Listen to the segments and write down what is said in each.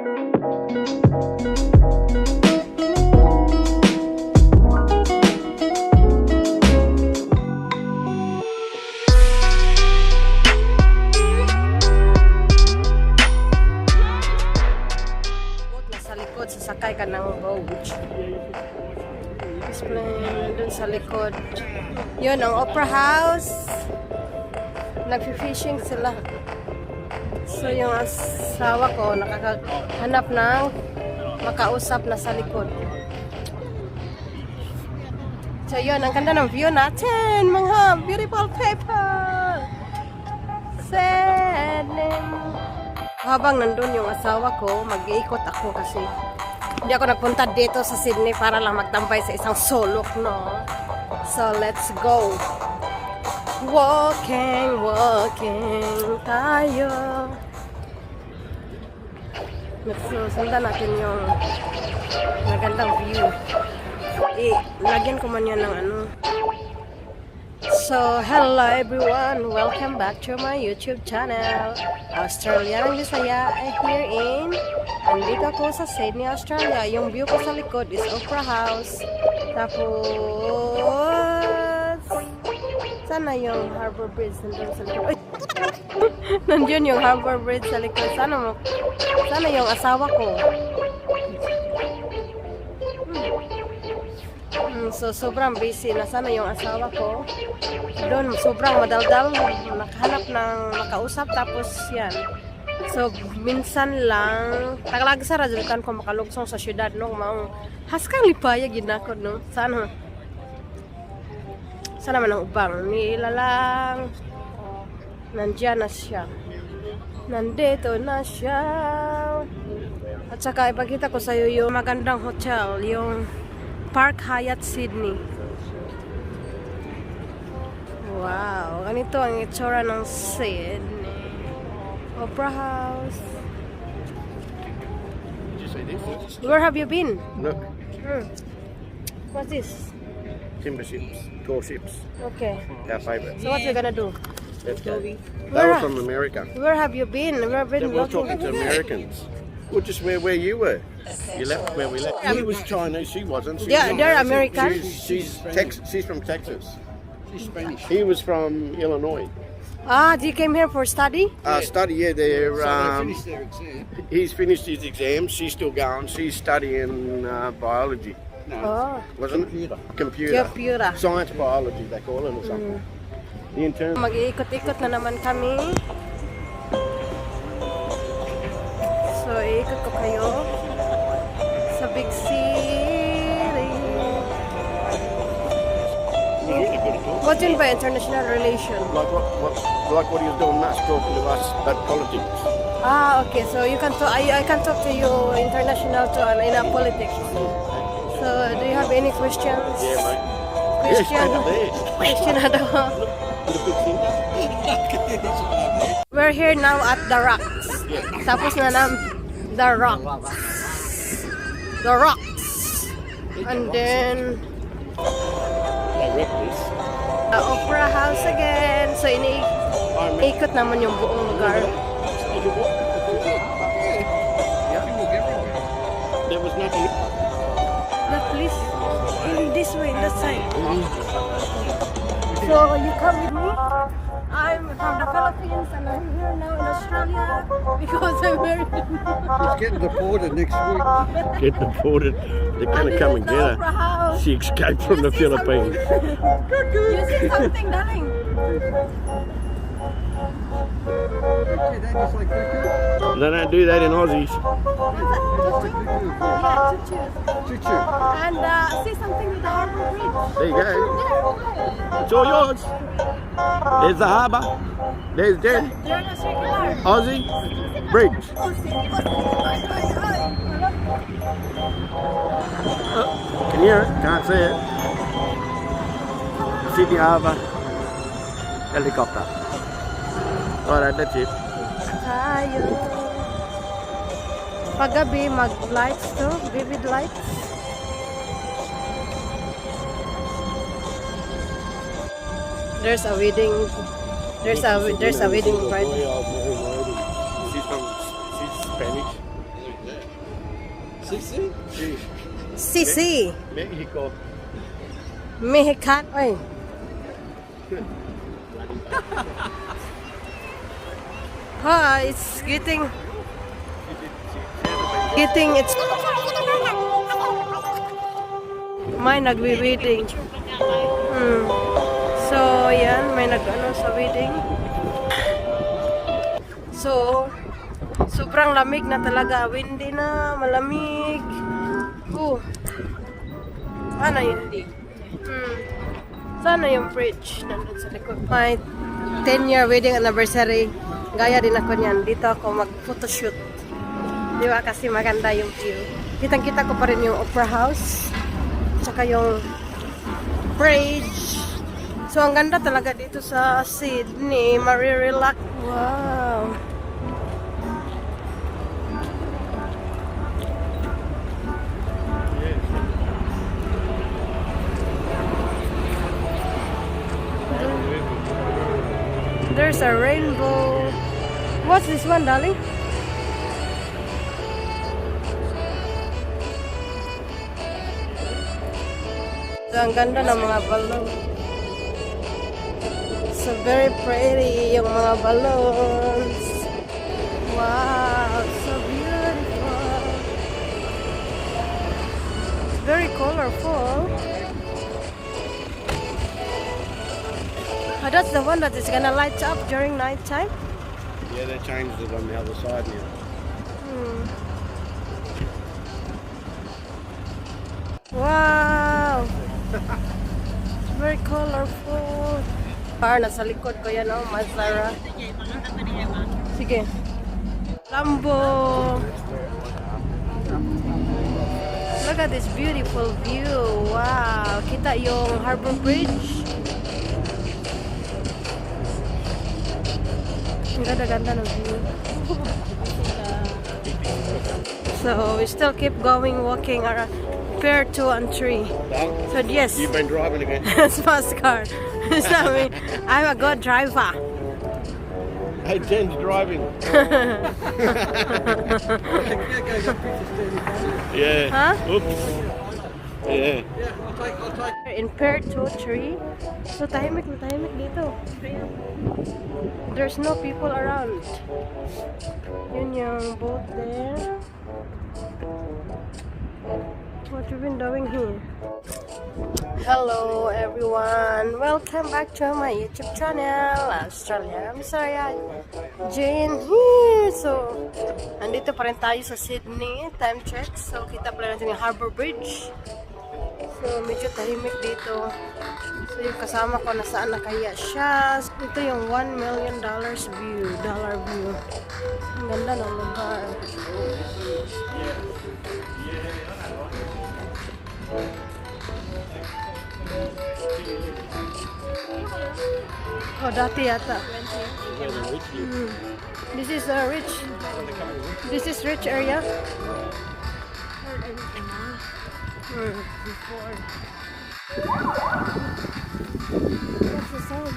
Boat na sa likod, sasakay ka ng boat. Explain dun sa likod. Yun, ang Opera House. Nagfi-fishing sila. So, yung asawa ko, nakakahanap ng makausap na sa likod. So, yun, ang ganda ng view natin, mga beautiful people! Sydney! Habang nandun yung asawa ko, mag-iikot ako kasi hindi ako nagpunta dito sa Sydney para lang magtambay sa isang sulok, no? So, let's go! Walking, walking tayo. So, sundan natin yung magandang view. Eh, lagyan ko man yan ng ano. So, hello everyone! Welcome back to my YouTube channel. Australian Bisaya here in. Andito ako sa Sydney, Australia. Yung view ko sa likod is Opera House. Tapos, sana yung Harbour Bridge nandun sa likod. Ay! Nandiyan yung Harbour Bridge sa likod. Sana yung asawa ko. So, sobrang busy na sana yung asawa ko. Doon, sobrang madaldal. Nakahanap ng makausap. Tapos, yan. So, minsan lang, tagalag sa radyo ko makalugsong sa syudad, no? Maong, haskang lipaya, gid nako, no? Sana man ang ubang. Nila lang. Nandiyan na siya. Nandito na siya. At saka, ipakita ko sa'yo yung magandang hotel, yung Park Hyatt Sydney. Wow, ganito ang itsura ng Sydney. Opera House. Did you see this? Where have you been? Look, What's this? Timber ships, tall ships, Okay. our favourite. So what we gonna do? Let's go. They Where were from America. Where have you been? Where have They been were looking? talking to Americans. Well, just where you were. You left where we left. He was Chinese. She wasn't. She Yeah, was they're American. She's from Texas. She's Spanish. He was from Illinois. Ah, you came here for study? Study, yeah, they're. So they finished their exam. He's finished his exams. She's still going. She's studying biology, No, Oh, wasn't computer. it? Computer. Computer. Science biology, they call it, or something. The intern. Mag-iikot-ikot na naman kami. So, iikot ko kayo sa big city. Really good at talking. What yun ba international relation? Like what he was doing us, talking to us about politics. Ah, okay. So you can talk. I can talk to you international to in a politics. So do you have any questions? Yeah, mate. Question. Yeah, stand up there. Question na daw. With a big finger. We're here now at the Rocks. Tapos na nam the Rocks. The Rocks. And then They wrecked this. The Opera House again. So I remember. ini-ikot naman yung buong lugar. You could walk. You can walk everywhere. There was nothing. Look, please. In this way, that side. So you come with me? I'm from the Philippines and I'm here now in Australia because I'm very She's getting deported next week. Get deported. They're going to this come is and the get Opera her. House. She escaped from You the see Philippines. something? You see something, darling? Yeah, they just like cuckoo. They don't do that in Aussies. Just like cuckoo. Yeah, choo-choo. Choo choo. And see something with the Harbour Bridge. There you go. There. It's all yours. There's the harbour. There's Den. They're not circular. Aussie Bridge. Oh, see? Oh, ay, ay, ay. Can you hear it? Can't see it. Sydney Harbour. Helicopter. Alright, that's it. Tayo. Paggabi, mag-lights to. Vivid lights. There's a wedding. There's a wedding party. She's Spanish. Sí, sí. Sí. Sí. Mexico. Mexican. Oy. Ha, it's getting it's may nagwi-wedding. So, yan, may nag-ano sa wedding. So, sobrang lamig na talaga. Windy na, malamig. Oh. Ano yun? Sana yung bridge nandun sa likod. My 10-year wedding anniversary. Gaya din ako niyan. Dito ako mag-photoshoot. Di ba? Kasi maganda yung view. Kitang-kita ko pa rin yung Opera House. Tsaka yung bridge. So, ang ganda talaga dito sa Sydney. Marirelax. Wow. There's a rainbow. What's this one, darling? So, ang ganda ng mga balloon. So, very pretty yung mga balloons. Wow, so beautiful. It's very colorful. Oh, that's the one that is gonna light up during nighttime. Yeah, they changed it on the other side now. Wow! It's very colorful. Par, nasa likod ko yan, oh, Mazara. Sige. Lambo! Look at this beautiful view. Wow! Kita yung Harbor Bridge. Ang ganda-ganda ng view. So, we still keep going, walking around Pier 2 and 3. Well, So, yes. you've been driving again. It's fast car. It's not me. I'm a good driver. Hey, Jen's driving. That guy got pictures standing in front of you. Yeah. Huh? Oops. Yeah. Yeah, I'll take. In Pier 2, 3. So, tahimik na tahimik dito. There's no people around. Yun yung boat there. What you been doing here? Hello everyone! Welcome back to my YouTube channel, Australia. I'm sorry, Jane here. So, andito pa rin tayo sa Sydney. Time check. So, kita pala natin yung Harbor Bridge. So, medyo tahimik dito. So, yung kasama ko, nasaan na kaya siya? Ito yung $1 million view. Dollar view. Ang ganda ng lugar. Oh, dati yata. Where the rich live. This is a rich. This is rich area. Before. What's the sound?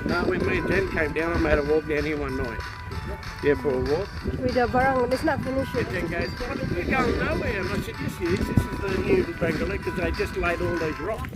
No, when me and Jen came down, I made a walk down here one night. Yeah, for a walk. With the barang, it's not finished And yet. Jen goes, "Oh, we're going nowhere." And I said, "Yes, it is. This is the new Bangalore because they just laid all these rocks."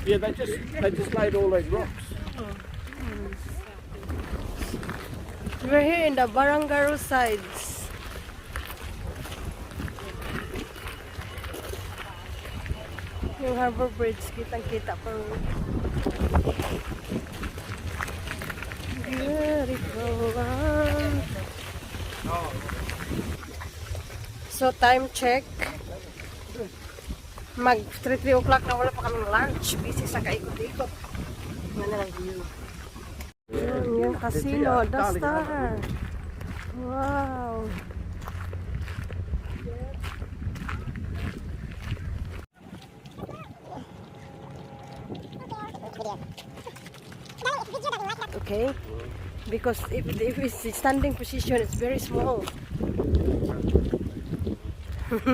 Yeah, they just laid all these rocks. We're here in the Barangaroo sides. Yung Harbor Bridge, kitang-kita pa rin. Beautiful land. So, time check. Mag 3 o'clock na, wala pa kaming lunch. Busy sa kaikot-ikot. Yan na ang view. Yun, yung casino, The Star. Wow. Okay, because if it's standing position, it's very small.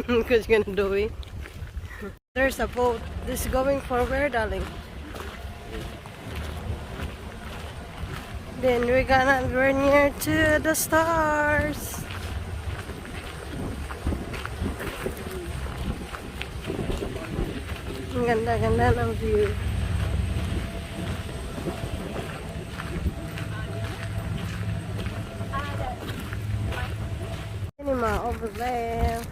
Because you're gonna do it. There's a boat. This is going for where, darling? Then we're near to the stars. Ang ganda-ganda ng view. Cinema over there.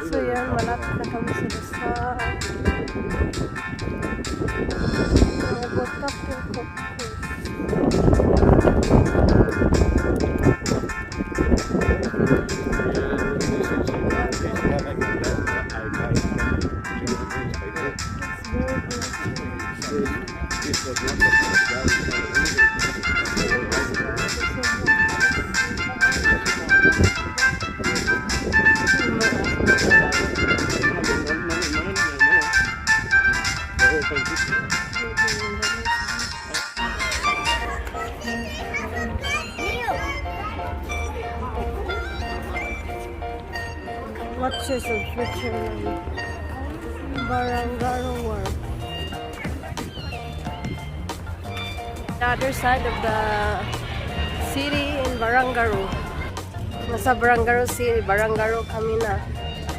So yan, malapit na kami sa the star. Mga boat up yung. It's very beautiful. Watches of Switzerland. Barangaroo Wharf. The other side of the city in Barangaroo. Nasa Barangaroo City, Barangaroo kami na.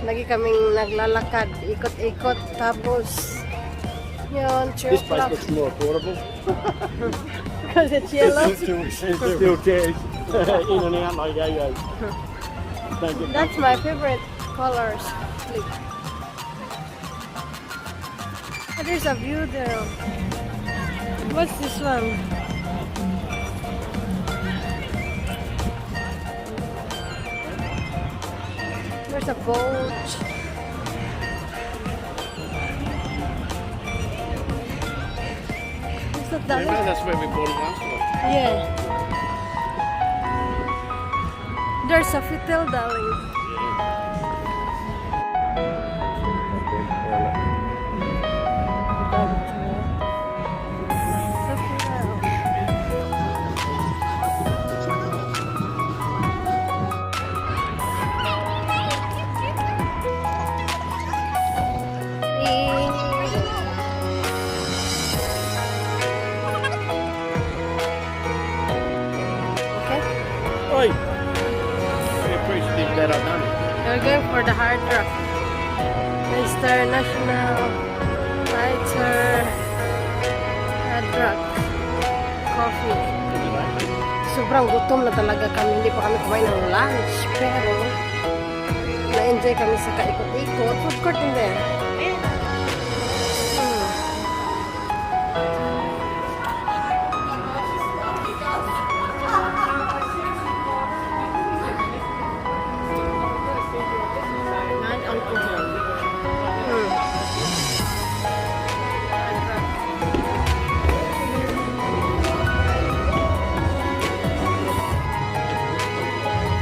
Lagi kaming naglalakad, ikot-ikot, tapos yun, 3 This place o'clock. Looks more affordable. Because it's yellow. Still chairs. In and out like yo-yo. Don't get That's my favorite colors. Look. Oh, there's a view there. What's this one? There's a boat. Is that that Remember, one? That's where we bought it last time. Yeah. There's a fiddle, darling. Sofitel. Okay. Oi! Very appreciative that I've done it. We're going for the Hard Rock. Mr. National Writer Hard Rock Coffee. Sobrang gutom na talaga kami. Hindi pa kami kumain ng lunch. Pero, na-enjoy kami sa kaikot-ikot. Food court in there. Non-alcohol.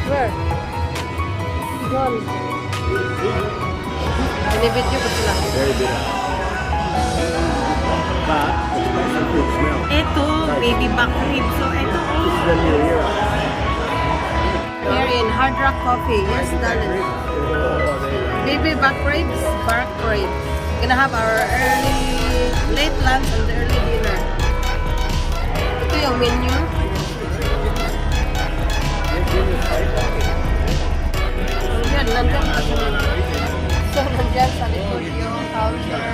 Where? Gone. Binibidyo ko sila. Very bitter. But it's got some good smell. Ito, baby back ribs. So, ito, oh. This is the new era. Here in Hard Rock Coffee. Yes, darling. Oh, there you go. Baby back ribs, back ribs. Gonna have our early, late lunch and early dinner. Ito yung menu. Yan, nandyan pa sa So, nandyan sa likod yung counter.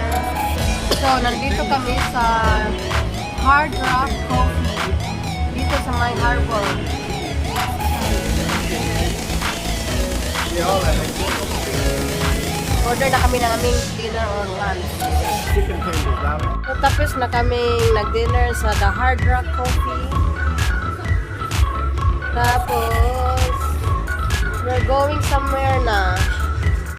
So, nandito kami sa Hard Rock Coffee. Dito sa may harbor. Yeah, I'll have it. Order na kami ng aming dinner or lunch. Chicken tenders, darling. So, tapos na kami nag-dinner sa The Hard Rock Coffee. Tapos, we're going somewhere na.